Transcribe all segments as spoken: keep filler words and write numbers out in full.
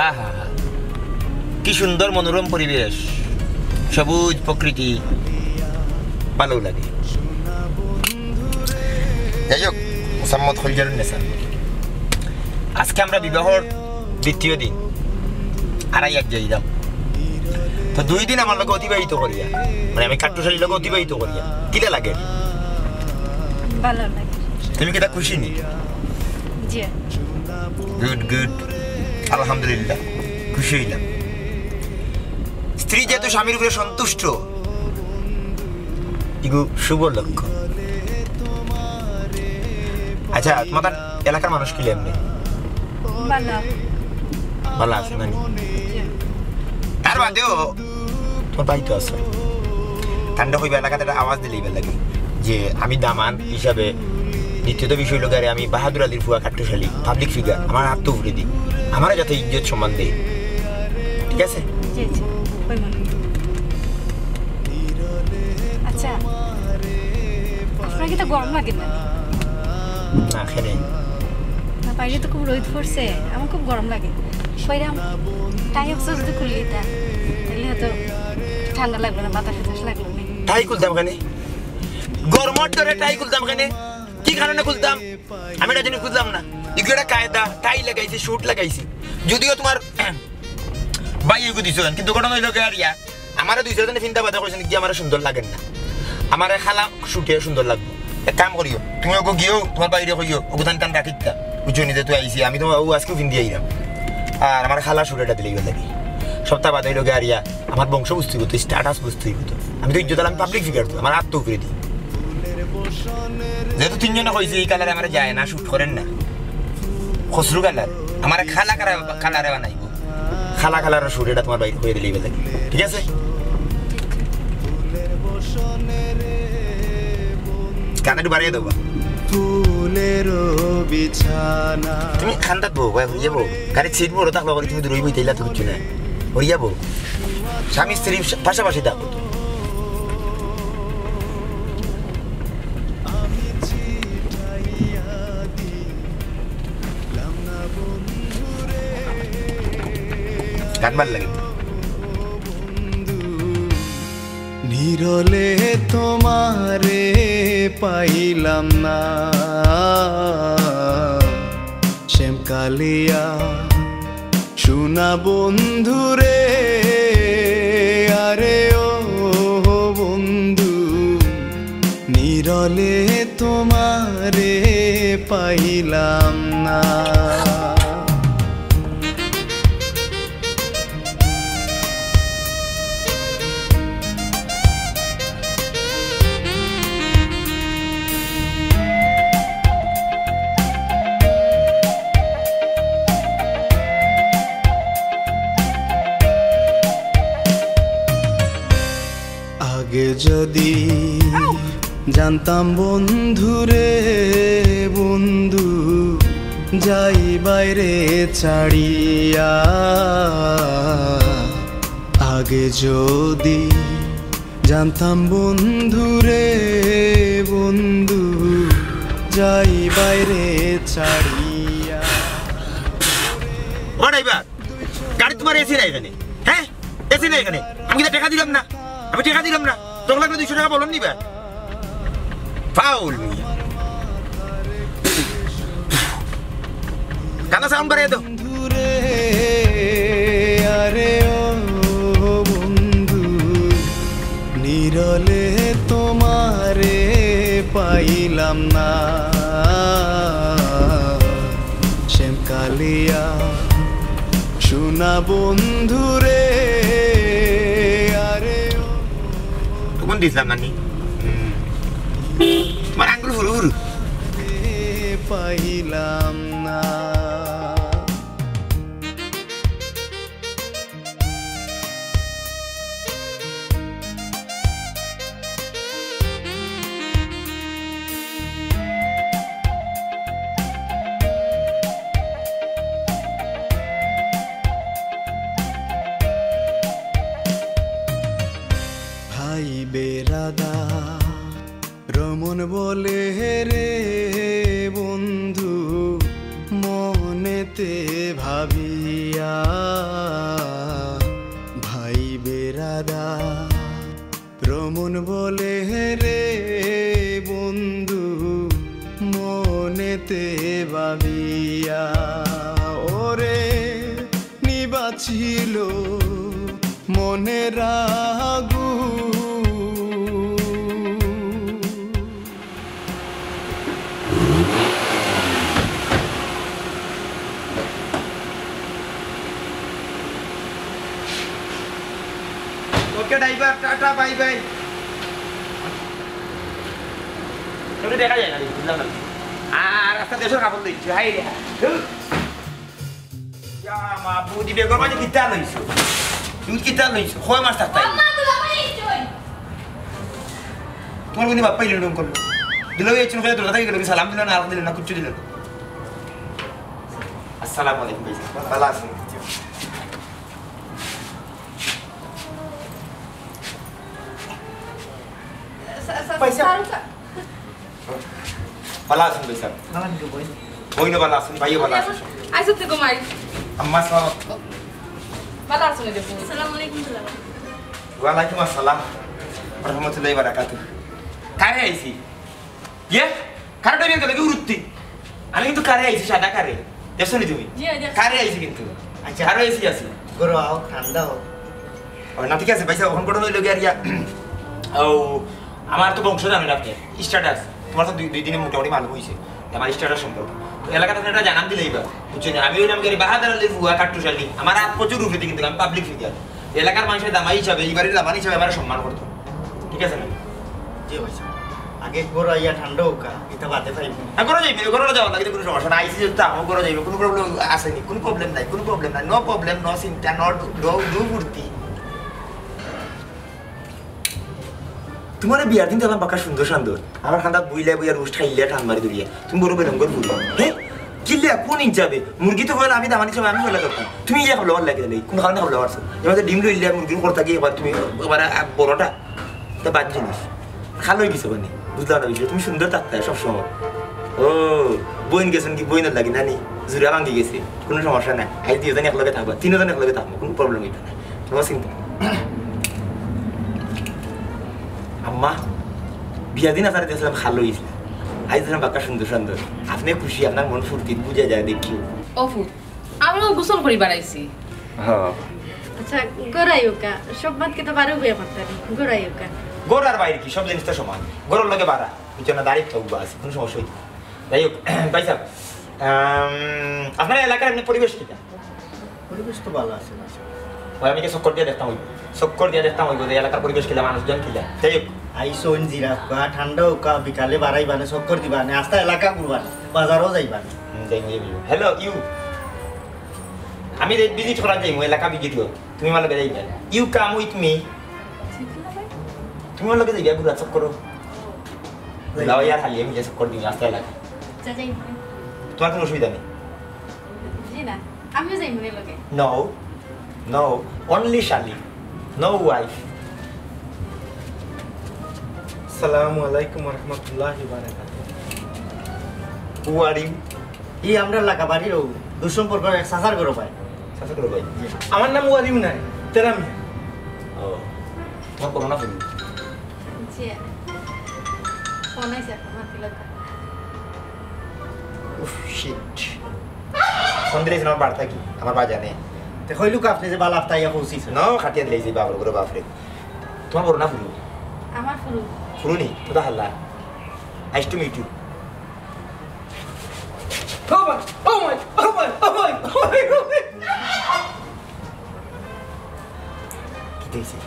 আহা, কি সুন্দর মনোরম পরিবেশ, সবুজ প্রকৃতি, ভালো লাগে। যাই হোক, মোসাম্মদ খলিজারুন্নেসা, আজকে আমরা বিবাহর দ্বিতীয় দিন, আড়াই এক যাইলাম। তো দুই দিন আমার লগে অতিবাহিত করিয়া, মানে আমি কাট্টুশালীর লগে অতিবাহিত করিয়া, কিলা লাগে? ভালো লাগে। তুমি কিতা খুশি নি? জি। Good, good. আলহামদুলিল্লাহ, খুশি অইলাম। স্ত্রী যেহেতু স্বামীর উপরে সন্তুষ্ট, ইগু শুভ লক্ষণ। আচ্ছা, তোমার এলাকার মানুষ কিলা এমনে? ভালো। ভালো আছে না? জি। তার বাদেও তোমার ভাই তো আছে, তানরে কইবা এলাকাত একটা আওয়াজ দিলে ইবার লাগি যে আমি দামান হিসাবে। দ্বিতীয়ত বিষয় অইলো গিয়া, আরে আমি বাহাদুর আলীর ফুয়া কাট্টুশালী, পাবলিক ফিগার, আমার আত তো উপরেদি, আমারে যাতে ইজ্জত সম্মান দেয়, ঠিক আছে? জি, জি, কইমু নে। আচ্ছা, আপনার কিতা গরম লাগে না? না, কেনে? না, বাইরে তো খুব রোদ পড়ছে, আমার খুব গরম লাগে। কইরাম, টাই অবশ্য যদি খুলি এটা, তাহলে হয়তো ঠান্ডা লাগবে না, বাতাস টাতাস লাগবে না। টাই খুলতাম কেনে? গরমর ডরে টাই খুলতাম কেনে? কি কারণে খুলতাম? আমি এটা জিনিস বুঝলাম না। ইগু একটা কায়দা, টাই লাগাইছি, স্যুট লাগাইছি। যদিও তোমার ভাই ইগু দিছো, কিন্তু ঘটনা অইলো গিয়া, আমারে দুই চাইরজনে চিন্তা বাদে কইছইন কি আমারে সুন্দর লাগের না, আমারে কালা স্যুটে সুন্দর লাগবো। এক কাম করিও, তুমি ওগু গিয়াও তোমার বাইরে কইও, ওগু তান তান রাখিতা, বুঝছো নি, যে তুই আইছি, আমি তো ও আজকেও পিন্দি আইরাম। আর আমার কালা স্যুট এটা দিলে ইবার লাগি। সপ্তাহ বাদে অইলো গিয়া, আমার বংশ বুঝতে হইব তো, স্ট্যাটাস বুঝতে হইব তো। আমি তো ইজ্জত, আমি পাবলিক ফিগার তো, আমার আত তো উপরেদি। যেহেতু তিনজনে কইছি এই কালারে আমার যায় না, স্যুট করের না, খসরু কালার, আমার কালা কালার, কালারে বানাইব। কালা কালারের স্যুট এটা তোমার বাইরে কইয়া দিলে ইবার লাগি, ঠিক আছে? কানে একটু বাড়িয়ে দেবো। ফুলের বিছানা। তুমি কান্দাত বও, ভাই, হরিয়া বও। গাড়ির সিট বড় থাকলে করি তুমি দূরই বইতে ইলা তো কিচ্ছু নাই। হরিয়া বও। স্বামী স্ত্রী পাশাপাশি থাকো। গান ভালো লাগে। নিরলে তোমারে পাইলাম না, শ্যামকালিয়া সোনা বন্ধুরে, আরে ও বন্ধু, নিরলে তোমারে পাইলাম না। আগে যদি জানতাম বন্ধুরে, বন্ধু, যাইবায় রে ছাড়িয়া। আগে যদি জানতাম বন্ধুরে, বন্ধু, যাইবায় রে ছাড়িয়া। ও ড্রাইভার, গাড়ি তোমার এসি নাই এখানে, হ্যাঁ? এসি নাই এখানে। আমি কিতা টেকা দিলাম না? আমি টেকা দিলাম না? তোর লাগলে দুইশো টেকা বলন নিবা? ফাউল মিয়া। গানা সাউন্ড বাড়াই দাও। বন্ধুরে, আরে ও বন্ধু, নিরলে তোমারে পাইলাম না। শ্যামকালিয়া সোনা বন্ধুরে, আরে ও। তখন দিছিলাম নানি। হুম। তোমার আঙ্গুল হুরু হুরু। পাইলাম না। ভাই বেরাদা রমন বলে রে বন্ধু, মনে তে ভাবিয়া ভাই বেরাদা রমন বলে রে বন্ধু মনেতে ভাবিয়া ওরে নিবাছিল মনে রাগু। ওকে ড্রাইভার, টাটা, বাই বাই। তোকে দেখা যায় না রে, বুঝলাম না। আর রাস্তা দেশের কাপড় দিচ্ছি, হাই রে, হাই। ধুর। ইয়া মাবুদি, বেগর মাঝে কিতা লইছো? তুমি কিতা লইছো? কয় মাস থাকতাই? আম্মা, দুলাভাই আইছইন। তোমার কোন বাপ্পা ইলুম করলো? দুলাভাই আইছইন, কইয়া দরজা থাকি গেল, সালাম দিল না, আর দিল না, কিচ্ছু দিল না। আসসালামু আলাইকুম ভাই সাহেব। ভালো আছেন? পয়সা। ভালো আছেন ভাই সাহেব? ভালো আছেন ভাই? বইনও ভালো আছেন, ভাইও ভালো আছেন। আইসো থেকে মাই। আম্মা সালাম। ভালো আছেন রে বইন? আসসালামু আলাইকুম, দুলাভাই। ওয়ালাইকুম আসসালাম। রহমতুল্লাহি বারাকাতু। কারে আইছি? ইয়ে? কারে ডরিয়ে গেলে কি উড়ুত্তি? আমি কিন্তু কারে আইছি, সাদা কারে। দেখছো নি তুমি? জি, জি। কারে আইছি কিন্তু? আচ্ছা। কারে আইছি আছি। গরো আও, ঠান্ডা হও। ও, না, ঠিক আছে, ভাই সাহেব, এখন ঘটনা হইলো গিয়া, আর ইয়া, ও, আমার তো বংশ জানেন আপনি, স্ট্যাটাস, তোমার তো দুই, দুই দিনে মোটামুটি মালুম হইছে, আমার স্ট্যাটাস সম্পর্কে। তো এলাকাত আপনি এটা জানান দিলেই বা, বুঝছেন? আমি হইলাম গিয়া বাহাদুর আলীর ফুয়া কাট্টুশ আলী, আমার হাত প্রচুর উপরে কিন্তু আমি পাবলিক ফিগার। এলাকার মানুষের দামাই হিসাবে, এই বাড়ির দামান হিসাবে আমার সম্মান করতো, ঠিক আছে না? জি ভাই সাহেব, আগে ঘরো আইয়া ঠান্ডা হোক, এটা বাদে পাইব। হ্যাঁ, ঘরো যাইবে, ঘরো যাওয়া লাগে, কোনো সমস্যা নাই, আইসি যদি থাকো, ঘরো যাইবে, কোনো প্রবলেম আসেনি, কোনো প্রবলেম নাই, কোনো প্রবলেম নাই, নো প্রবলেম, নো চিন্তা, নো ডু-, ডু-, ডু ফুর্তি। তোমার এই বিয়ার দিন দেখলাম বাক্কা সুন্দর সুন্দর। আমার খান্দাত বইলে বইয়া রোস্ট খাইলে টান মারি ধরিয়া। তুমি বড় বেরঙ্গর ফুল। হ্যাঁ? কিল্লিয়া কোন ইঞ্চাবে? মুরগি তো হইলে আমি দামানি সব আমি হইলে ধরতাম। তুমি ইয়া খাবলা লাগে দিলে। কোন কারণে খাবলা পারছো? এবার ডিম লইলে মুরগির খোর থাকি এবার তুমি এবার বড়টা। তা বাদ জিনিস। খালো হয়ে গেছে মানে। বুঝলাম না বিষয়। তুমি সুন্দর থাকতে সবসময়। ও, বইন গেছেন কি বইনের লাগি নানি? জুড়া ভাঙি গেছে। কোনো সমস্যা নাই। আই দুইজন একলগে থাকবা। তিনজন একলগে থাকবো। কোনো প্রবলেম হইতো না। তোমার চিন্তা। আম্মা, বিয়া দিন আসারে দিয়েছিলাম খালো হয়েছিল। আই দিলাম বাক্কা সুন্দর সুন্দর। আপনি খুশি, আপনার মন ফুর্তি বুঝা যায় দেখিও। ও ফুট, আমরাও গোসল করি বাড়াইছি। হ্যাঁ। আচ্ছা, গড়াইও কা, সব মাত কি তো বারো বিয়া করতে নেই, গড়াইও কা। গড় আর বাইরে কি, সব জিনিস তো সমান। গড়ের লগে বাড়া, বুঝছো না, দাঁড়িয়ে তো উবা আছে, কোনো সমস্যা হইতো না। যাই হোক, ভাই সাহেব, আম, আপনার এলাকার এমনি পরিবেশ কিটা? পরিবেশ তো ভালো আছে, ভাই সাহেব। ভাই, আমি কি চক্কর দিয়া দেখতাম হইব? চক্কর দিয়া দেখতাম হইব যে এলাকার পরিবেশ কিলা, মানুষজন কিলা। যাই হোক। আইসন জিরা কা, ঠান্ডা হোক কা, বিকালে বাড়াইবা না, চক্কর দিবা না, আস্তা এলাকা ঘুরবা না, বাজারও যাইবা না। হুম, যাই, যাই, যাই। Hello, you। আমি যে ভিজিট করার যাইমু, এলাকা ভিজিট করো। তুমি আমার লগে যাইবা। You come with me। তুমি আমার লগে যাইবা, ঘুরা চক্কর। যাই। লাও ইয়ার হালিয়ে মিলে চক্কর দিমু, আস্তা এলাকা। আচ্ছা, যাই। তোমার কোনো অসুবিধা নেই? জি না, আমিও যাই মনে লগে। No, no, only শালি, no wife। আসসালামু আলাইকুম ওয়া রাহমাতুল্লাহি ওয়া বারাকাতুহু। Who are you? ই আমরা লাগা বাড়ির ও দুঃসম্পর্ক এক চাচার ঘরো ভাই। চাচার ঘরো ভাই? জি। আমার নাম ওয়ালিম নাই, তেরা মিয়া। ও, তোমার করোনা ফোন? জি, ফোন আইছে, ফোন আনতে লাগা। উফ, shit। ফোন দিলে আমার বার থাকি, আমার বাজানে। তে কইলুক আপনি যে বালা আফতা আইয়া পৌঁছিছে। No, খাটিয়া দিলে যে বাবার ঘরে বাপরে। তোমার বড় না ফুরু? আমার ফুরু। ফুরু নি? তো তা হাল্লা। Nice to meet you। Oh my, oh my, oh my, oh my, oh my, oh my। কিতা হইছে?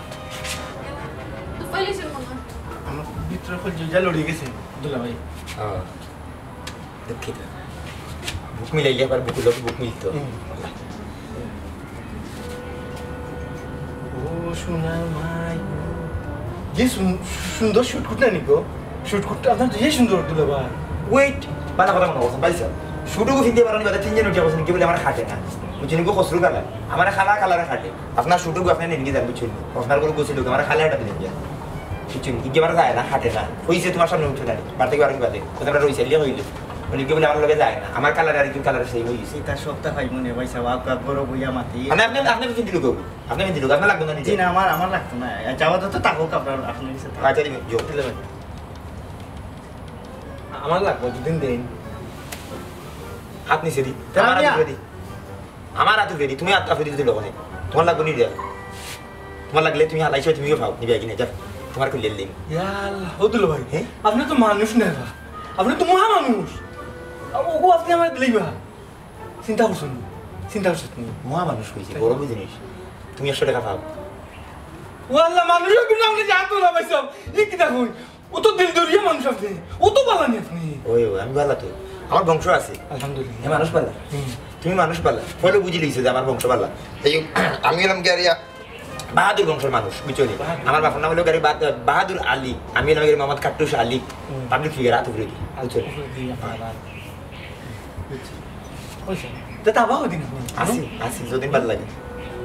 তো ফাইলিছে মনে হয়। আমার ভিতরে কইল যে যা লড়ি গেছে, দুলাভাই। ও। দুঃখিত। বুক মিলাইলে আবার বুকুর লগে বুক মিলতো। হুম। ও সোনা মাই গো। যে সুন-, সুন্দর শুটকুট না নিকো? শুটকুটটা আপনার যে সুন্দর দুলাভাই। Wait, বালা কথা মনে করছেন, ভাই সাহেব। শুটুকু ফিনতে পারেন, বাদে তিনজন উঠে বসেন, কি বলে আমার খাটে না। বুঝছেন, গো খসরু কালা, আমার খালা কালারে খাটে। আপনার শুটুকু আপনি নিয়ে যান, বুঝছেন? আপনার কোনো গোসল হোক, আমার খালা এটা দিলেন গিয়া। বুঝছেন? কি কি আমার যায় না, খাটে না। হইছে তোমার সামনে উঠে না, বাড়িতে কি আর কি বাদে? কথা আমরা রইছে, লিয়া হইল। উনি কি বলে আমার লগে যায় না? আমার কালার আর একজন কালার সেই হয়ে গেছে। এটা সবটা ভাই মনে ভাই সাহেব, আপনার বড় বইয়া মাতি। আপনি, আপনি, আপনি কিন্তু লোক, আপনি কিন্তু লোক, আপনার লাগবে না নি? জি না, আমার, আমার লাগতো না। যাওয়া তো, তো থাকুক আপনার, আপনার কাছে থাকুক। আচ্ছা, দিবেন, জোর। দিলে ভাই। আমার লাগবো, দুদিন দিন। হাত নিচে দি। তাহলে আমার আমি হাত উপরে দি। আমার হাত উপরে দি। তুমি হাত উপরে দিতে লোক নেই। তোমার লাগবো নি দেয়া। তোমার লাগলে তুমি হালাইছো, তুমিও পাও। নিবে কিনে, যা। তোমার খুলে দিন। ইয়া আল্লাহ, ও দুলো ভাই। হ্যাঁ? আপনি তো মানুষ না, আপনি তো মহা মানুষ। ওগো আপনি আমার দিলেই বা। চিন্তা করছেন নি? চিন্তা করছেন নি? মহা মানুষ কইছি, বড় জিনিস। তুমি একশো টাকা পাও। ও আল্লাহ, মানুষের গুণে আপনি জানতো না ভাই সাহেব। এই কিতা কই? ও তো দিল দরিয়া মানুষ আপনি। ও তো বালা নি আপনি। ওই, ওই, আমি বালা তো। আমার বংশ আছে। আলহামদুলিল্লাহ। এ মানুষ বালা। হুম। তুমি মানুষ বালা। ফলে বুঝি লিখছে যে আমার বংশ বালা। এই আমি গেলাম গিয়া বাহাদুর বংশর মানুষ, বুঝছো নি? বাহাদুর। আমার বাপর নাম হলো গিয়া বাহাদুর আলী। আমি গেলাম গিয়া মোহাম্মদ কাট্টুস আলী। হুম। পাবলিক ফিগার, হাত উপরে দি। বুঝছো নি? উপরে দি, আপনার বুঝছি। ওই স্যার, তো তাবা ওই দিন আপনি। আসি, আসি, যদিন ভালা লাগে।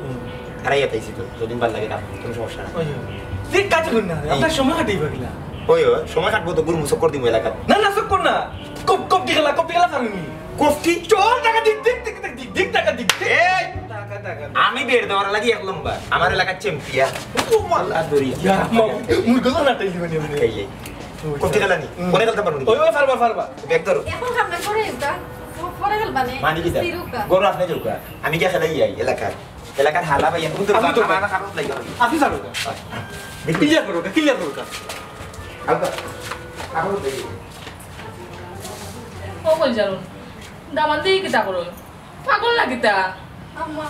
হুম। আর ইয়া তাইছি তো, যদিন ভালা লাগে না, কোনো সমস্যা নাই। ওই, ওই। ঠিক কাজ করুন না, আপনার সময় কাটাই পাগলা। ওই, ওই, সময় কাটবো তো, গুরু মুসক্কর দিমু এলাকাত। না, না, চুপ কর না। কপ-, কপটি খেলা, কপটি খেলা পারুনি। কপটি? চল, টাকা দিক, দিক, দিক, দিক, দিক, দিক, টাকা দিক, দিক। এই! টাকা, টাকা, টাকা। আমি বের দেওয়ার লাগি এক নম্বর। আমার এলাকার চ্যাম্পিয়ন। ও, মাল্লা দরি। ইয়া, মা, মুরগা তো নাটাই দিবেন এমনি। এই, এই। কপটি খেলা নি? হুম। কোনে খেলতে পারবো নি? ওই, ওই, পারবা, পারবা। ব্যাগ ধরো। এখন কাম না করে এটা। প-, পরে খেলবা নে। মানি কি দা? স্থির হোক গা। গরু আপনি যাও গা। আমি গিয়া খেলাই আই এলাকার। এলাকার হালা ভাই, এখন তো আপনি তো আমার, আমার কাপড় লাগি হবে। আপনি যাও গা। দেখি। ক্লিয়ার করো গা, ক্লিয়ার করো গা। আলকা, কাপড় লাগি। ও কই যাও? দামান দিয়ে কিতা করো? পাগল না কিতা? আম্মা,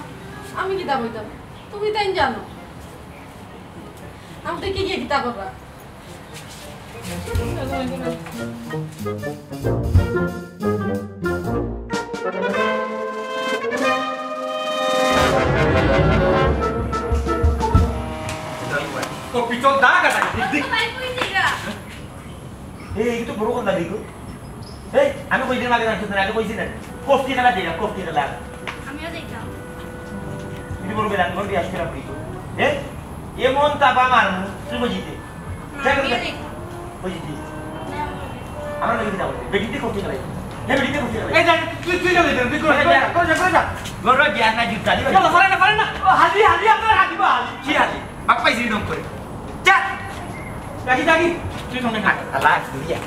আমি কিতা কইতাম? তুমি তাই জানো। আমি তো কি গিয়ে কিতা করবা? ও পিছন দা কাটা, দিক দিক। এই, এই তো বড় কথা দেখো। এই, আমি কই দিন আগে জানছো না, আগে কইছি না। কফি খেলা দিলাম, কফি খেলা। আমিও দেখলাম। তুমি বলবে না, তোমার বিয়ে আসতে রাখবি তো। এ? এমন তাবা মারমু, তুই বুঝিতে। আমিও দেখলাম। বুঝিতে। না, আমিও দেখলাম। আমার লগে কিতা বলবে? বেটিতে কফি খেলাই। হে, বেটিতে কফি খেলাই। এই যা, তুই, তুই যাবে, তুই করে যা, করে যা, করে যা। বড় জ্ঞান না, জুতা দিবা। চলো, পারে না, পারে না। ও, হাজি, হাজি, আপনার হাজি বা হাজি। কি হাজি? বাপ পাইছি নম করে। যা। রাখি, রাখি। তুই সঙ্গে থাক। আল্লাহ, দুনিয়া।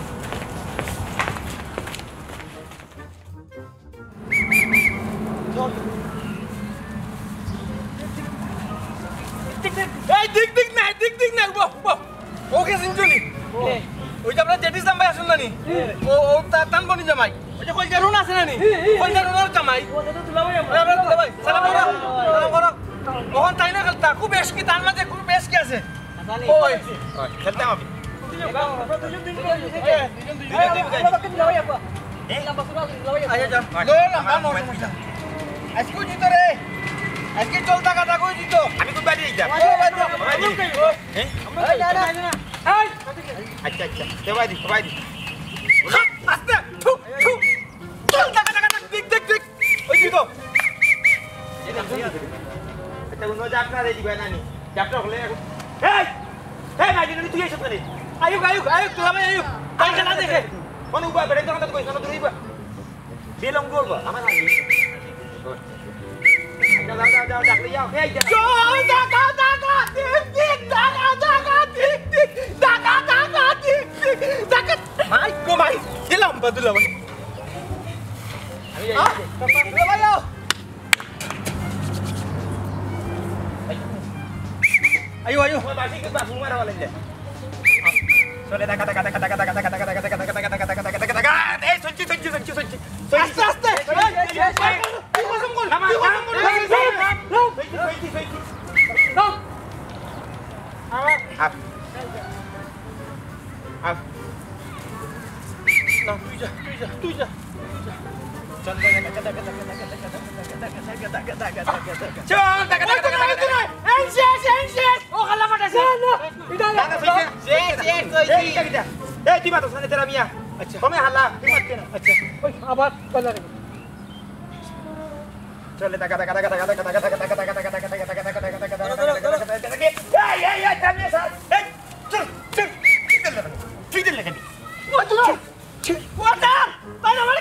এই দিক দিক নাই, দিক দিক নাই, উবা, উবা। ওকে, সিঞ্চুনি। কে? ওই যে আমরা জেঠি সাম্বাই আসুন না নি? কে? ও, ও, তা-, তান বনি জামাই। ওই যে কলজার রুন আছে না নি? হি, হি, হি। কলজার রুনর জামাই। ও, দাদা, দুলাভাই আমার। আরে, আরে, দুলাভাই, সালাম করো, সালাম করো। ওখান তাই না খেলতা, খুব বেশ কি, তার মাঝে খুব বেশ কি আছে? ওই। খেলতাম আমি। দুজন, দুজন, দুজন, দুজন। এ, দুজন, দুজন, দুজন। আচ্ছা, যা। লো, লম্বা আমার নো সমস্যা। আজকেও জিতো রে। আজকে চলতা কাটা কই জিতো। আমি কোন বাড়ি যাইতাম? ও, বাড়ি যাও। বাড়ি। হ্যাঁ? এই, না, না, না, না। এই। আচ্ছা, আচ্ছা। কে বাড়ি? কে বাড়ি? আস্তে। থু, থু। চল, টাকা, টাকা, টাকা, দিক, দিক, দিক। ওই দিক তো। এটা কোনো যাত্রা রে দিবা না নি? যাত্রা হলে এখন। এই! এই, না, কিন্তু তুই এসব করে। আয়ুক, আয়ুক, আয়ুক, তোরা ভাই, আয়ুক। তাই খেলা দেখে। কোন উবা, বেটা, তোরা তো কইছ না, তুই উবা। বেলং করবা, আমার আগে। আচ্ছা, যাও, যাও, যাও, যাও, যাও। এই, যাও। চল, টাকা, টাকা, দিক, দিক, টাকা, টাকা, দিক, দিক, টাকা, টাকা, দিক, দিক, টাকা। মাই গো মাই, গেলাম বাদুলা ভাই। আমি যাই। হ্যাঁ? এ ভাই, আও। আয়ো, আয়ো। ওই বাসি কি বাসু মারা বলেন যে? চলে, টাকা, টাকা, টাকা। এই, সঞ্চি, সঞ্চি, সঞ্চি, সঞ্চি। আস্তে, আস্তে। এই, এই, এই, এই, এই, কি কসম কর? থামা, কি কসম কর? থামা, থামা, থামা। সঞ্চি, সঞ্চি, সঞ্চি। আপ। আপ। না, তুই যা, তুই যা, তুই যা, তুই যা। চল, টাকা, টাকা, টাকা। চল, টাকা, টাকা, টাকা। এই, শেষ, এই, শেষ। ও, খালা ফাটাইছে। না, না, এটা না, না, না। শেষ, শেষ, শেষ, এই, শেষ। এটা কিটা? এই, তুই মাতস না, তেরা মিয়া। আচ্ছা। কমে হালা, তুই মাততে না। আচ্ছা। ওই, আবার বাজারে। চলে, টাকা, টাকা। ধরো, ধরো, ধরো। এই, এই, এই, থামিয়ে স্যার। এই, চল, চল, তুই দিলে কেন? তুই দিলে কেন? ওই তো, চল, চল। ওটা, তাই না, মানে,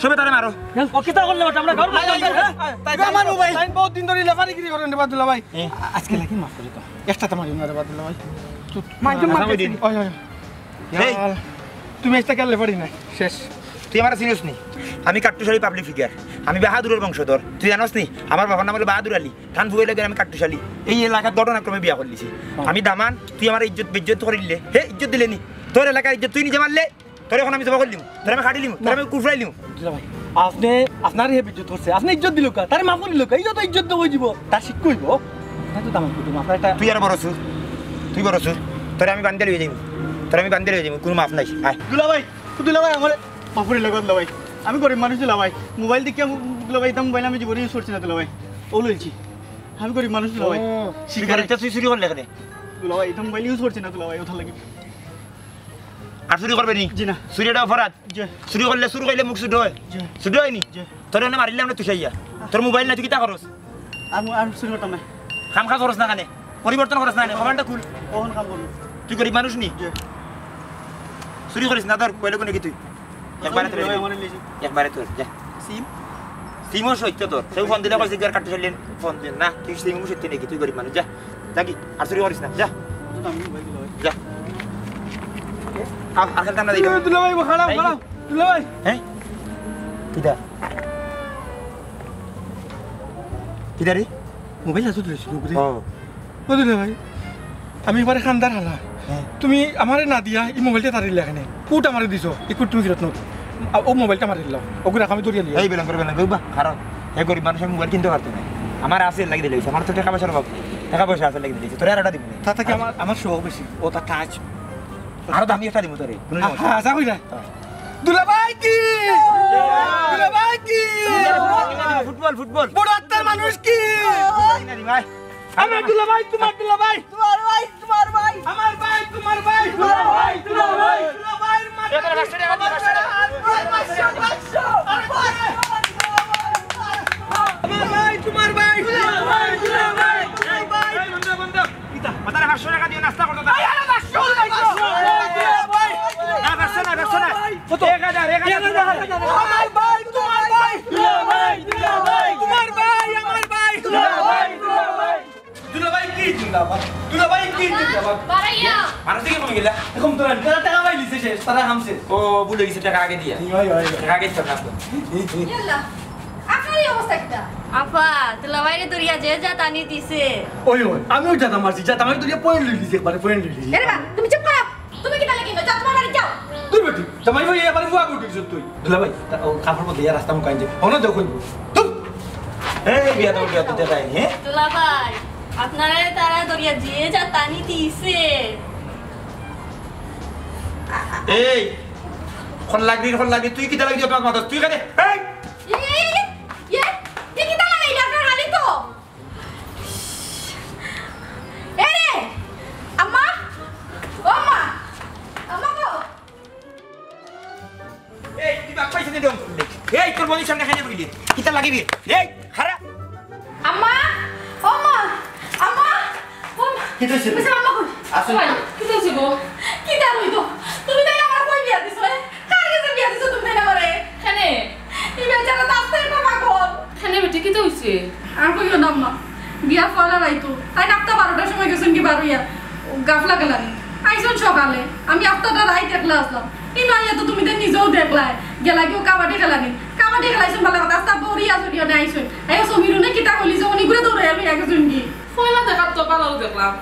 সবে তারে মারো। ও কিতা করলে ওটা? আমরা ঘর করতাম না, হ্যাঁ? তাই, তাই, আমার মোবাইল। তাই বহুত দিন ধরি লেফারিগিরি করেন রে বাদুল্লা ভাই। এ? আজকে লাগি মাফ করে দাও। একটা তো মারিও না রে বাদুল্লা ভাই। মানজুম মানজুম। ওই, ওই। এই। তুমি একটা গেলে পারি না। শেষ। তুই আমারে চিনস নি? আমি কাট্টুশালী পাবলিক ফিগার। আমি বাহাদুরের বংশধর। তুই জানস নি? আমার বাবার নাম হলো বাহাদুর আলী। থান ফুয়াইর লগে আমি কাট্টুশালী। এই এলাকার ঘটনাক্রমে বিয়া করলিছি। আমি দামান, তুই আমার ইজ্জত বেইজ্জত করিলে। হে, ইজ্জত দিলে নি? তোর এলাকার ইজ্জত তুই নিজে মারলে। তোর এখন আমি জবা করলিম। তোর আমি কাটিলিম। তোর আমি কুফরাইলিম। দুলা ভাই, আপনি, আপনার হে ইজ্জত করছে। আপনি ইজ্জত দিল কা? তারে মাফ করিল কা? ইজ্জত তো ইজ্জত তো হয়ে দিব। তার শিক্ষা হইব। আপনি তো দামান করবেন। আপনার একটা তুই আর বড় চুর। তুই বড় চুর। তোরে আমি বান্দিয়া লইয়া যাইমু। তোরে আমি বান্দিয়া লইয়া যাইমু। কোনো মাফ নাই। আয়। দুলা ভাই, দুলা ভাই, আমারে মাফ করিল কা দুলা ভাই। আমি গরিব মানুষ দুলা ভাই। মোবাইল দেখিয়া মু-, দুলা ভাই, এটা মোবাইল আমি জীবনে ইউজ করছি না দুলা ভাই। ও লইছি। আমি গরিব মানুষ দুলা ভাই। ও, তুই শিকারে। গরিব, তা তুই চুরি করলে কেনে? দুলা ভাই, এটা মোবাইল ইউজ করছি না দুলা ভাই, ওটা লাগি। আর চুরি করবে নি? জি না। চুরি এটা অপরাধ। জি। চুরি করলে, চুর করলে মুখ ছোট হয়। জি। ছোট হয়নি? জি। তোর এনে মারিলে আমরা তুষাইয়া। তোর মোবাইল নাই, তুই কিতা করস? আমি, আমি চুরি করতাম না। কাম কাজ করস না কেনে? পরিবর্তন করস না কেনে? কপালটা খুল। কখন কাম করবো? তুই গরিব মানুষ নি? জি। চুরি করিস না, ধর, কইলে কোনে কি তুই? একবারে তোর। আমার লেজি। একবারে তোর, যা। সিম? সিমও সত্য তোর। সেও ফোন দিলে কইছে, "গিয়ার কাটতে চললেন।" ফোন দিন না, তুই সিমও সত্য নাকি? তুই গরিব মানুষ, যা। যা কি? আর চুরি করিস না, যা। তো আমি মোবাইল দিলাম। যা। আর, আর খেলতাম না, দিলাম। দুলা ভাই, খারাপ, এই। খারাপ। দুলা ভাই। হ্যাঁ? কিতা? কিতা রে? মোবাইল আছে তো, ছিল করে। ও। ও দুলা ভাই, আমি এবারে খান্দার হালা। হ্যাঁ। তুমি আমারে না দিয়া এই মোবাইলটা তারে দিলা কেনে? কুট আমারে দিছো, এই কুট তুমি ফিরত নাও। আ, ও মোবাইলটা আমারে দিলাও। ওগুলো আমি ধরিয়া লিয়া। এই বেলাম করে বেলাম করে, বা, খারাপ। হে গরিব মানুষ, আমি মোবাইল কিনতে পারতো না। আমার আছে লাগি দিলে, আমার তো টাকা পয়সার অভাব। টাকা পয়সা আছে লাগি দিলে। তোরে আর একটা দিব না। তা থাকি আমার, আমার শখ বেশি। ও তা টাচ। আরো দামি একটা দিব তোরে। কোনো সমস্যা আহা, আশা করি না। হ্যাঁ। দুলাভাই কি? দুলাভাই কি? Football, football. বড় আত্মার মানুষ কি? ভাই। আমার দুলাভাই, তোমার দুলাভাই। তোমার ভাই, তোমার ভাই। আমার ভাই, তোমার ভাই। তোমার ভাই, তোমার ভাই। দুলাভাইর মাথা এবার পাঁচশো টাকা দিয়ে, পাঁচশো টাকা। পাঁচশো, পাঁচশো। আমার ভাই, তোমার ভাই। দুলাভাই, দুলাভাই। এই, বন্ধ, বন্ধ। কিতা? মাথার পাঁচশো টাকা দিয়ে নাস্তা করতো না। এই, আরে, পাঁচশো, পাঁচশো। না, পাঁচশো না, পাঁচশো না। কত? এক হাজার, এক হাজার। আমার ভাই, তোমার ভাই। দুলাভাই, দুলাভাই। তোমার ভাই, আমার ভাই। দুলাভাই, দুলাভাই। দুলাভাই কি জিন্দাবাদ? দুলাভাই কি জিন্দাবাদ? বাড়াইয়া। মানুষ দেখি কমে গেলা। এখন তো না, তারা টাকা পাইলিছে শেষ, তারা হামছে। ও, ভুলে গেছে, টাকা আগে দিয়া। হয়, হয়, হয়। টাকা আগে দিতে হবে। ইয়াল্লা, আপনার এই অবস্থা কিতা? আফা, দুলাভাইরে দরিয়া যে যা টানি দিছে। ওই, ওই, আমিও জাতা মারছি, জাতা মারি দরিয়া পয়েন্ট লই লিছি, একবারে পয়েন্ট লই লিছি। এরে বা, তুমি চুপ করো। তুমি কিতা লাগি না? যাও, তোমার বাড়ি যাও। দূর বেটি, জামাই ভাই, এবারে বুয়া গুটি দিছ তুই। দুলাভাই, তা ও কাপড় বদলিয়া রাস্তা মুখ আনছে। হনো দেখো। দূর। এই বিয়া তো, বিয়া তো দেখায়নি, হ্যাঁ? দুলাভাই, আপনারে তারা দরিয়া যে যা টানি দিছে। এই, কোন লাগবি, কোন লাগবি? তুই কিতা লাগি আপনার মাথা? তুই কেন? এই! এই, এই, এই, এই, এই কিতা লাগাইলে আপনার হালি তো? এ রে, আম্মা, ও মা, আম্মা গো। এই, তুই বাপ পাইছিস নি? এই, তোর বলির সামনে খাইয়া বইলি। কিতা লাগিবি? এই, খারা। আম্মা, ও মা, আম্মা, ও মা। কিতা হইছে? বুঝছো, আম্মা কই? আসো। কই? কিতা হইছে গো? কিতা হইতো? তুমি তাই আমার কই বিয়া দিছো, এ? কার গেছে বিয়া দিছো তুমি তাই আমারে? কেনে? এই বেচারা তো আস্তে একটা পাগল। কেনে বেটি, কিতা হইছে? আর কইও না আম্মা, বিয়া ফলার আইতো। তাই রাত্তা বারোটার সময় গেছইন কি বারইয়া। গাফলা গেলানি। আইছইন সকালে। আমি আস্তাটা রাইত একলা আসলাম। ইনো আইয়া তো তুমি তাই নিজেও দেখলায়। গেলা গিয়া কাবাডি খেলানি। কাবাডি খেলাইছইন ভালা কথা। আস্তা বরিয়া চরিয়া নিয়া আইছইন। আইয়া সমীরুনে কিতা কইলি যে অনেকগুলো দৌড়াইয়া লইয়া গেছইন কি? ফয়লা দেখাত তো ভালাউ দেখলাম।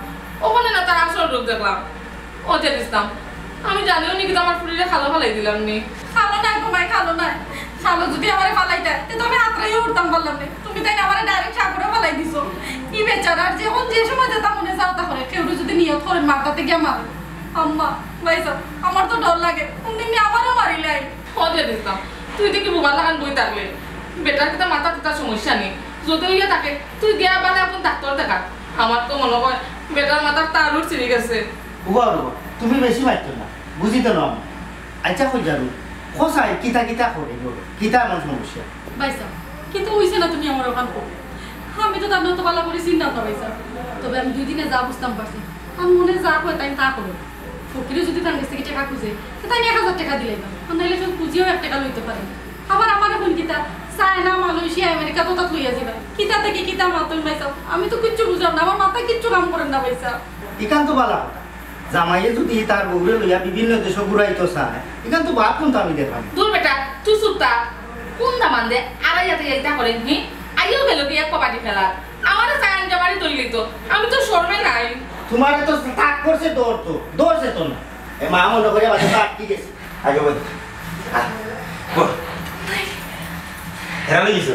অখন না তার আসল রূপ দেখলাম। ও যে দিছলাম। আমি জানিও নি কিন্তু আমার ফুরিরে খালো ফালাই দিলাম নি। খালো নাই গো মাই, খালো নাই। খালো যদি আমারে ফালাইতা, তে তো আমি আত্রাইও উঠতাম পারলাম নি। তুমি তাই আমারে direct সাগরে ফালাই দিছো। ই বেচারার যখন যে সময় যেতা মনে চায় তা করে, কেউ যদি নিয়ত করে মারতাতে গিয়া মারে। আম্মা, ভাইসাব, আমার তো ডর লাগে। কোনদিন নি আমারও মারিলাই। ও যে দিছলাম। তুই দেখি বোবা লাখান বই থাকলে। বেটার কিতা মাথা কিতা সমস্যা নি। যদি হইয়া থাকে, তুই গিয়া বালে এখন ডাক্তার দেখা। আমার তো মনে হয় বেটার মাথার তার উঠ ছিঁড়ি গেছে। উবা, উবা, তুমি বেশি মাতিও না, বুঝিতো না আমি। আচ্ছা, কই যাবো? কোথায় কিতা কিতা করে গো? কিতা এমন সমস্যা? ভাইসাব, কিন্তু হইছে না তুমি আমার ওখান কো। আমি তো তার তো ভালা করি চিনতাম না ভাইসাব। তবে আমি দুই দিনে যা বুঝতাম পারছি, আমি মনে যা কয় তাই তা করো। ফকিরে যদি তার কাছ থেকে টাকা খুঁজে, তো তাই এক হাজার টাকা দিলাইতাম। আর নাইলে সব খুঁজিও এক টাকা লইতে পারে না। আবার আমার এখন কিতা? চায়না, মালয়েশিয়া, আমেরিকা তো তাত লইয়া যাইবা। কিতা থাকি কিতা মাতইন ভাইসাব? আমি তো কিচ্ছু বুঝলাম না, আমার মাথায় কিচ্ছু কাম করে না ভাইসাব। ইখান তো বালা কথা। জামাইয়ে যদি তার বউরে লইয়া বিভিন্ন দেশো ঘুরাইতো চায়, ইখান তো বাদ কুনতা আমি দেখলাম। দূর বেটা, তুই চুপ থাক। কুন দামান্দে আড়াই হাতে ইটা করেন হি? আইও গেল কি এক কবাডি খেলা। আমারে চায়ন জামারি ধরলি তো। আমি তো শরমে নাই। তোমারে তো তাক করছে দৌড় তো, দৌড়ছে তো না। এ মা মনে করে বাজে তো আটকি গেছে। আগে বল। আহ, বল। হেরা লই গেছো?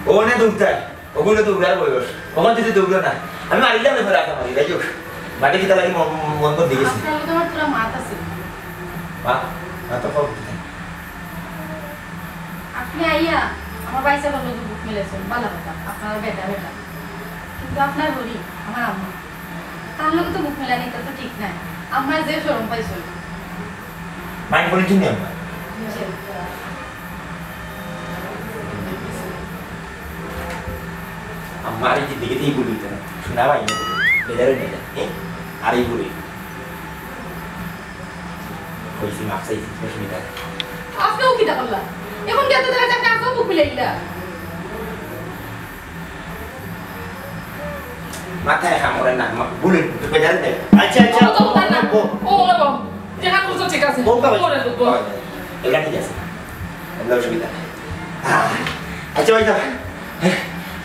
ও অনেক দূর তাই। ওগুলো তো উড়ার বয়স। ওখান থেকে দৌড়ো না। আমি মারিলাম এবার রাখা মারি, তাই তো? মাটি কিতা লাগি মন, মন, মন দিয়ে গেছে। আপনার লগে আমার পুরা মাত আছে। মা, মা তো কম কোথায়? আপনি আইয়া আমার ভাইসাবর লগে বুক মিলাইছেন, ভালা কথা, আপনারা বেটা বেটা। কিন্তু আপনার হরি, আমার আম্মা, তার লগে তো বুক মিলানি, এটা তো ঠিক নাই। আম্মা যে শরম পাইছেন। মাইন্ড করে চিনি আম্মা। জি। আম্মা আর এই যে দেখে দিয়ে বলি তো, শোনা ভাই, বেজারে নেই, এ? আর এই বলি। কইছি, মাফ চাইছি, অসুবিধা নাই। আপনিও কিতা করলা? এখন গিয়া তো দেখা যায় আপনি আজও বুক মিলাইলা। মাথায় কাম করে না, মা-, বলে একটু বেজার দেয়। আচ্ছা, আচ্ছা। ও, ও, ও, ও। ও, ও, ও। যেখান বুঝছো ঠিক আছে। ও, বাবা। পরে বুঝবো। হয়, হয়। এটা ঠিক আছে। এগুলো অসুবিধা নাই। আহ, আচ্ছা, ভাই সাহেব।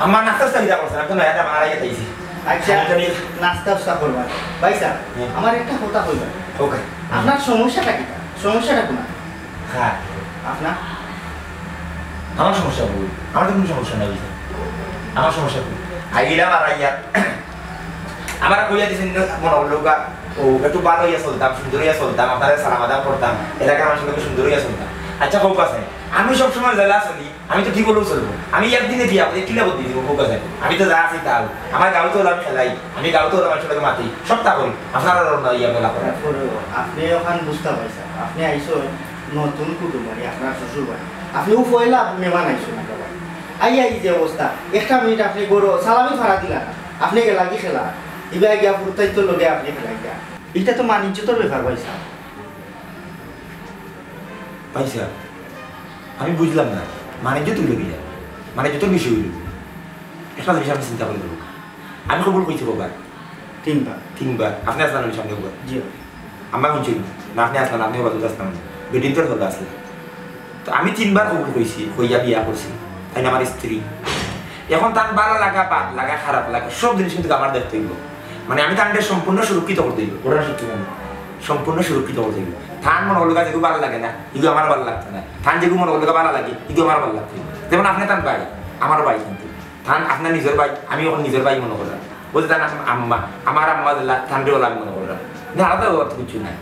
আমার নাস্তা উস্তা কিতা করছেন? আমি তো নয়া দাম আর আগে খাইছি। আচ্ছা, আমি তো নিয়ে নাস্তা উস্তা করবা। ভাই সাহেব, হ্যাঁ। আমার একটা কথা কইবা। ওকে। আপনার সমস্যাটা কিতা? সমস্যাটা কোন? হ্যাঁ। আপনার? আমার সমস্যা কই? আমার তো কোনো সমস্যা নাই, ভাই সাহেব। আমার সমস্যা কই? আইলাম আর আইয়া। আমারে কইয়া দিছেন, মনে হলো গা, ও, একটু ভালো হইয়া চলতাম, সুন্দর হইয়া চলতাম, আপনারে সালাম আদাব করতাম, এলাকার মানুষের লগে সুন্দর হইয়া চলতাম। আচ্ছা, হোক আছে, আমি সবসময় যেলা চলি, আমি তো ঠিক হলেও চলবো। আমি একদিনে বিয়া করি, কিলা বদলি দিব, হোক আছে। আমি তো যা আছি তা। আমার গাঁও তো হলাম খেলাই, আমি গাঁও তো হলাম মানুষের লগে মাতি, সব তা করি। আপনারা রওনা হইয়া বেলা করেন। তারপরেও আপনি ওখান বুঝতে পারছেন, আপনি আইসো নতুন কুটুম বাড়ি, আপনার শ্বশুর বাড়ি। আপনি ও পয়লা মেহমান আইসো না বাবা। আইয়া এই যে অবস্থা, একটা মিনিট আপনি গরু সালামি ফাড়া দিলা না। আপনি গেলা কি খেলা? ইবা গিয়া ফুরতাই তো লগে আপনি খেলাই গিয়া। এটা তো মান ইজ্জতর ব্যাপার ভাই সাহেব। ভাই সাহেব, আমি বুঝলাম না, মান ইজ্জত হইল কি? মান ইজ্জতর বিষয় হইল কি? একটা জিনিস আপনি চিন্তা করে দেখুন। আমি কবুল কইছি কবার? তিনবার। তিনবার। আপনি আসলেন আমি সামনে কবার? জি। আমরা শুনছি না, আপনি আসলেন, আপনি বাদুত আসলেন। বেডিন তো হলো আসলে। তো আমি তিনবার কবুল কইছি, কইয়া বিয়া করছি। তাই না আমার স্ত্রী। এখন তার ভালা লাগা, বাদ লাগা, খারাপ লাগা, সব জিনিস কিন্তু আমার দেখতে হইব। মানে আমি তানরে সম্পূর্ণ সুরক্ষিত করতে হইব। কোরআন শিক্ষিত না। সম্পূর্ণ সুরক্ষিত করতে হইব। তান মনে হলো যেগু ভালা লাগে না, এগু আমার ভালা লাগতো না। তান যেগু মনে হলো ভালা লাগে, এগু আমার ভালা লাগতো হইব। যেমন আপনি তান ভাই, আমার ভাই কিন্তু। তান আপনার নিজের ভাই, আমি এখন নিজের ভাই মনে করলাম। ও যে তান আম-, আম্মা, আমার আম্মা যেলা, তানরে ওলা আমি মনে করলাম। না, আলাদা অর্থ কিছু নাই।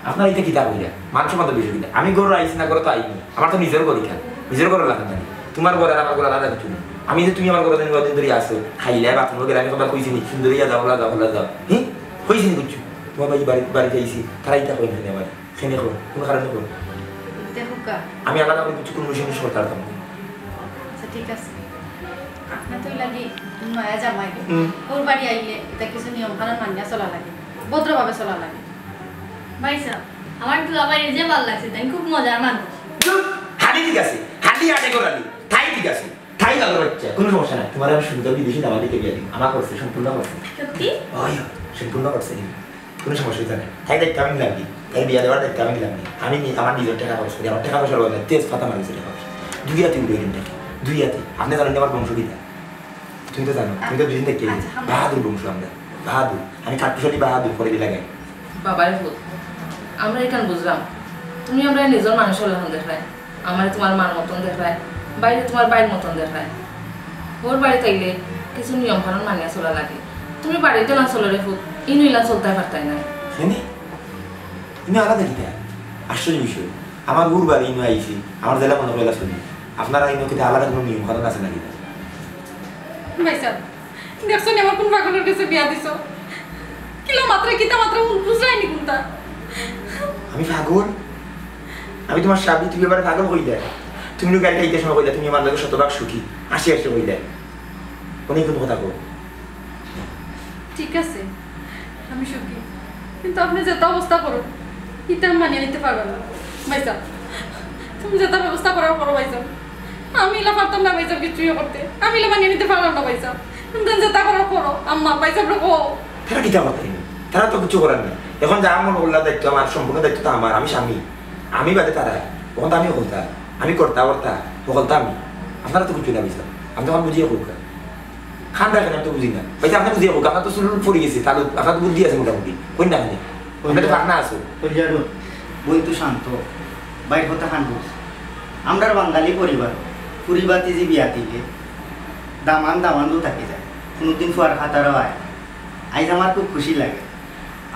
আপনার এটা কিতা কইরা? মান সম্মান তো বিষয় কিতা? আমি ঘরে আইছি না, ঘরে তো আইনি। আমার তো নিজের ঘর ইখান। নিজের ঘর লাগে না। তোমার ঘর আর আমার ঘর আলাদা কিছু নেই। আমি যে তুমি আমার ঘরে দিন, দিন ধরে আসো, খাইলে, বাথরুমে গেলে, আমি কথা কইছি নি, সুন্দর হইয়া যাও, ওলা যাও, ওলা যাও। হি? কইছি নি কিছু? তোমার ভাই বাড়ি, বাড়িতে আইছি, তারা ইটা কইন না আমার। খেনে কইন, কোনো কারণে কইন। দেখো কা। আমি আলাদা করে কিছু কোনো বিষয় নিয়ে করতে পারতাম না। আচ্ছা, ঠিক আছে। আপনার তো লাগি নয়া জামাই। হুম। ওর বাড়ি আইলে এটা কিছু নিয়ম কানুন মানিয়া চলা লাগে, ভদ্রভাবে চলা লাগে। ভাই সাহেব, আমার দুলাভাই যে ভালো লাগছে, তাই খুব মজার মানুষ। ধুর, হাডি ঠিক আছে, হাডি আটে করালি, তাই ঠিক আছে, তাই ভালো বাচ্চা, কোনো সমস্যা নাই। তোমার আমি সুন্দর বিদেশি দামাদি করিয়া দিই, আমার করছে, সম্পূর্ণ করছে। সত্যি? ওই, সম্পূর্ণ করছে। কোনো সমস্যা হইতো না। তাই দায়িত্ব আমি নিলাম কি? তাই বিয়া দেওয়ার দায়িত্ব আমি নিলাম কি? আমি নি-, আমার নিজের টাকা খরচ করি, আমার টাকা পয়সা রোজগার, তেজ পাতা মারি গেছে টাকা পয়সা। দুই হাতে উঠে গেলেন টাকা, দুই হাতে। আপনি জানেন যে আমার বংশ কিতা? তুমি তো জানো, তুমি তো দুদিন দেখতে আচ্ছা, আমরা বাহাদুর বংশ আমরা, বাহাদুর। আমি কাঠকুশালী বাহাদুর করে দিলে গাই। বাবারে ফুত, আমরা এখান বুঝলাম, তুমি আমরা নিজের মানুষের লাখান দেখায়, আমারে তোমার মার মতন দেখায়, বাইরে তোমার বাইর মতন দেখায়। ওর বাড়ি থাকলে কিছু নিয়ম কানুন মানিয়া চলা লাগে। তুমি বাড়িতে না চলো রে ফুত, ইনু ইলা চলতে পারতাই না। শুনি, তুমি আলাদা কিতা? আশ্চর্য বিষয়। আমার গুর বাড়ি ইনু আইছি, আমার জেলা মনে পয়লা চলি। আপনারা ইনু কিতা আলাদা কোনো নিয়ম কানুন আছে নাকি? ভাই সাহেব, দেখছো নি আমার কোন পাগলের কাছে বিয়া দিছো? কিলা মাত্রা, কিতা মাত্রা, বুঝলায়নি কোনটা? আমি পাগল? আমি তোমার স্বামী, তুমি এবারে পাগল কইলে। তুমি তো গাড়ি খাইতে সময় কইলে, তুমি আমার লগে শতভাগ সুখী, হাসি হাসি কইলে। অনেক কিন্তু কথা কও। ঠিক আছে, আমি সুখী, কিন্তু আপনি যেটা অবস্থা করো, এটা আমি মানিয়ে নিতে পারবো না। ভাই সাহেব, তুমি যেটা ব্যবস্থা করার করো ভাইসাব। আমি ইলা পারতাম না ভাইসাব, কিচ্ছুই করতে। আমি ইলা মানিয়া নিতে পারলাম না ভাইসাব। তুমি যেটা করার করো, আম্মা, ভাইসাবরে কও। তারা কিতা করতা? তারা তো কিচ্ছু করার নাই। এখন যা মন করলা দায়িত্ব আমার, সম্পূর্ণ দায়িত্ব তো আমার, আমি স্বামী। আমি বাদে তারা। এখন তো আমি হকলতা। আমি কর্তা বর্তা, হকলতা আমি। আপনারা তো কিচ্ছু না ভাইসাব। আপনে অখন বুঝিয়া কউক্কা। কান্দরা কেনে, আমি তো বুঝি না। ভাইসাব, আপনে বুঝিয়া কউক্কা, আপনার তো চুল পড়ি গেছে, তালু, আপনার তো বুদ্ধি আছে মোটামুটি। কইন না কেনে? আপনে তো পাকনা আছো। কইলাম, বইন তো শান্ত, ভাইর কথা কান বুঝ। আমরার বাঙালি পরিবার, ফুরি ভাতিজি বিয়া দিলে দামান দামান্দউ থাকি যায়, কুনুদিন ফুয়ার খাতারও আয়। আইজ আমার খুব খুশি লাগে,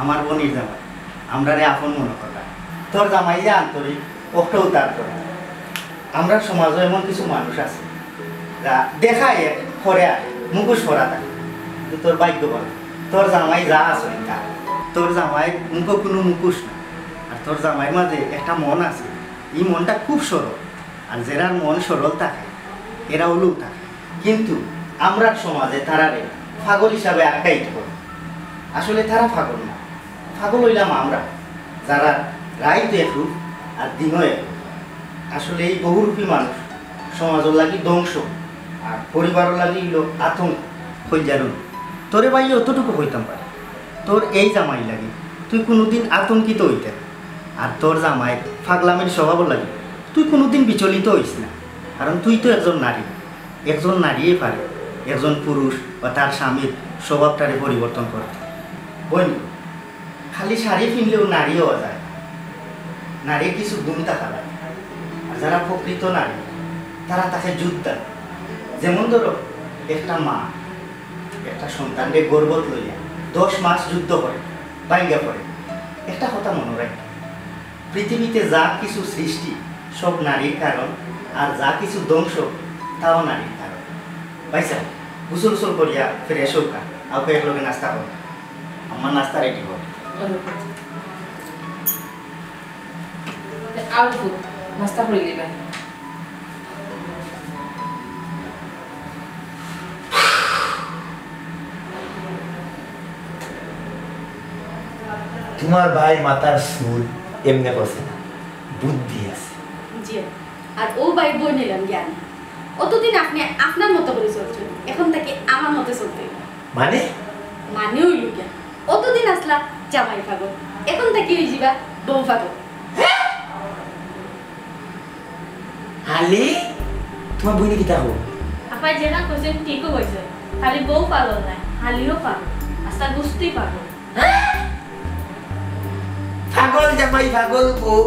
আমার বইনর জামাই, আমরারে আপন মনো করলা। তোর জামাই যে আন্তরিক, অখটাউ তার করে। আমরার সমাজো এমন কিছু মানুষ আছে, যা দেখায় এক, করে আর মুখোশ পরা থাকে। কিন্তু তোর ভাগ্য ভালা, তোর জামাই যা আছে তা। তোর জামাইর মুখো কুনু মুখোশ না। আর তোর জামাইর মাঝে একটা মন আছে, ই মনটা খুব সরল। আর যেরার মন সরল থাকে, এরা উলু থাকে। কিন্তু আমরার সমাজে তারারে পাগল হিসাবে আখ্যায়িত করে। আসলে তারা পাগল না, পাগল অইলাম আমরা, যারা রাইত এক রূপ আর দিনও এক রূপ। আসলে এই বহুরূপী মানুষ সমাজর লাগি ধ্বংস, আর পরিবারর লাগি অইলো আতঙ্ক। কইলাম, তোরে ভাই অতটুকু কইতাম পারি, তোর এই জামাইর লাগি তুই কুনুদিন আতঙ্কিত অইতে না। আর তোর জামাইর পাগলামির স্বভাবর লাগি তুই কুনুদিন বিচলিত অইস না, কারণ তুই তো একজন নারী। একজন নারীয়ে পারে একজন পুরুষ বা তার স্বামীর স্বভাবটারে পরিবর্তন করতে। বইন, খালি শাড়ি ফিনলেউ নারী অওয়া যায় না। নারীর কিছু গুণ থাকা লাগে। আর যারা প্রকৃত নারী, তারা থাকে যোদ্ধা। যেমন ধরো, একটা মা একটা সন্তানরে গর্ভত লইয়া দশ মাস যুদ্ধ করে, ভাঙ্গা পড়ে। একটা কথা মনো রাখো, পৃথিবীতে যা কিছু সৃষ্টি, সব নারীর কারণ, আর যা কিছু ধ্বংস, তাও নারীর কারণ। ভাইসাব, গোসল উসল করিয়া fresh অউক্কা, আউক্কা একলগে নাস্তা করো। আমার নাস্তা ready কর। আও তো, নাস্তা করি দিবা। তোমার ভাই মাথার চুল এমনে করছে না, বুদ্ধি আছে। জি, আর ও ভাই বইন অইলাম জ্ঞানী। অতদিন আপনে আপনার মতো করি চলছইন, এখন থাকি আমার মতো চলতে অইবো। মানে? মানে অইলো গিয়া, অতদিন আছলা জামাই পাগল, এখন থাকি অইযিবা বউ পাগল। হালি, তোমার বইনে কিতা কয়? আপায় যেখান কইছইন ঠিকউ কইছইন, খালি বউ পাগল নায়, হালিও পাগল, আস্তা গুষ্টি পাগল। পাগল জামাই, পাগল বউ।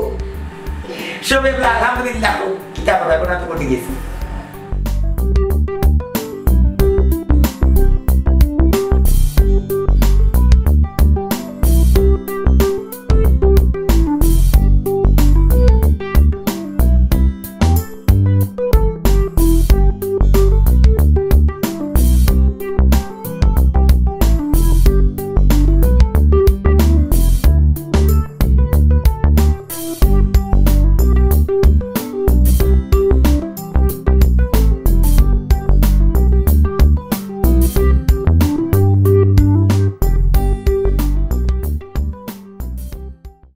সবে বলে আলহামদুলিল্লাহ, কিতা করার, ওরা তো কটি গেছে।